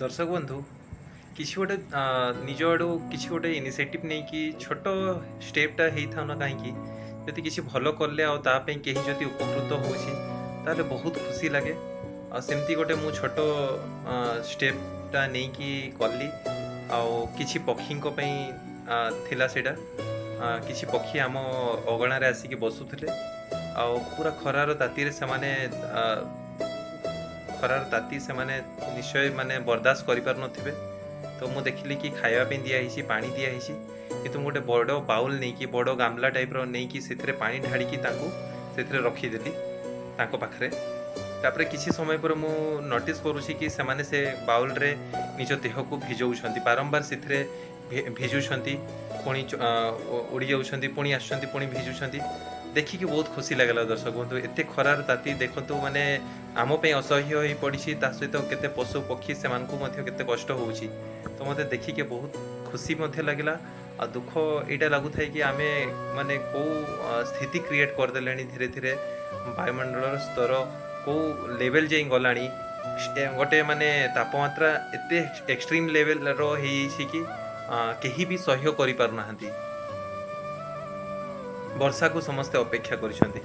ଦର୍ଶକ ବନ୍ଧୁ, କିଛି ଗୋଟେ ନିଜ ଆଡ଼ୁ କିଛି ଗୋଟେ ଇନିସିଏଟିଭ୍ ନେଇକି, ଛୋଟ ଷ୍ଟେପ୍ଟା ହେଇଥାଉ ନା କାହିଁକି, ଯଦି କିଛି ଭଲ କଲେ ଆଉ ତା ପାଇଁ କେହି ଯଦି ଉପକୃତ ହେଉଛି, ତାହେଲେ ବହୁତ ଖୁସି ଲାଗେ। ଆଉ ସେମିତି ଗୋଟେ ମୁଁ ଛୋଟ ଷ୍ଟେପ୍ଟା ନେଇକି କଲି ଆଉ କିଛି ପକ୍ଷୀଙ୍କ ପାଇଁ ଥିଲା ସେଇଟା। କିଛି ପକ୍ଷୀ ଆମ ଅଗଣାରେ ଆସିକି ବସୁଥିଲେ ଆଉ ପୁରା ଖରାର ତାତିରେ ସେମାନେ ଖରାର ତାତି ସେମାନେ ନିଶ୍ଚୟ ମାନେ ବରଦାସ୍ତ କରିପାରୁନଥିବେ। ତ ମୁଁ ଦେଖିଲି କି ଖାଇବା ପାଇଁ ଦିଆହେଇଛି, ପାଣି ଦିଆହେଇଛି, କିନ୍ତୁ ମୁଁ ଗୋଟେ ବଡ଼ ବାଉଲ୍ ନେଇକି, ବଡ଼ ଗାମଲା ଟାଇପ୍ର ନେଇକି, ସେଥିରେ ପାଣି ଢାଳିକି ତାଙ୍କୁ ସେଥିରେ ରଖିଦେଲି ତାଙ୍କ ପାଖରେ। ତାପରେ କିଛି ସମୟ ପରେ ମୁଁ ନୋଟିସ୍ କରୁଛି କି ସେମାନେ ସେ ବାଉଲ୍ରେ ନିଜ ଦେହକୁ ଭିଜଉଛନ୍ତି, ବାରମ୍ବାର ସେଥିରେ ଭିଜୁଛନ୍ତି, ପୁଣି ଉଡ଼ି ଯାଉଛନ୍ତି, ପୁଣି ଆସୁଛନ୍ତି, ପୁଣି ଭିଜୁଛନ୍ତି। ଦେଖିକି ବହୁତ ଖୁସି ଲାଗିଲା। ଦର୍ଶକ ବନ୍ଧୁ, ଏତେ ଖରାର ତାତି ଦେଖନ୍ତୁ, ମାନେ ଆମ ପାଇଁ ଅସହ୍ୟ ହେଇ ପଡ଼ିଛି, ତା ସହିତ କେତେ ପଶୁ ପକ୍ଷୀ ସେମାନଙ୍କୁ ମଧ୍ୟ କେତେ କଷ୍ଟ ହେଉଛି। ତ ମୋତେ ଦେଖିକି ବହୁତ ଖୁସି ମଧ୍ୟ ଲାଗିଲା ଆଉ ଦୁଃଖ ଏଇଟା ଲାଗୁଥାଏ କି ଆମେ ମାନେ କେଉଁ ସ୍ଥିତି କ୍ରିଏଟ୍ କରିଦେଲେଣି, ଧୀରେ ଧୀରେ ବାୟୁମଣ୍ଡଳର ସ୍ତର କେଉଁ ଲେଭେଲ୍ ଯାଇ ଗଲାଣି। ଗୋଟେ ମାନେ ତାପମାତ୍ରା ଏତେ ଏକ୍ସଟ୍ରିମ୍ ଲେଭେଲର ହେଇଯାଇଛି କି କେହି ବି ସହ୍ୟ କରିପାରୁନାହାନ୍ତି। ବର୍ଷାକୁ ସମସ୍ତେ ଅପେକ୍ଷା କରିଛନ୍ତି।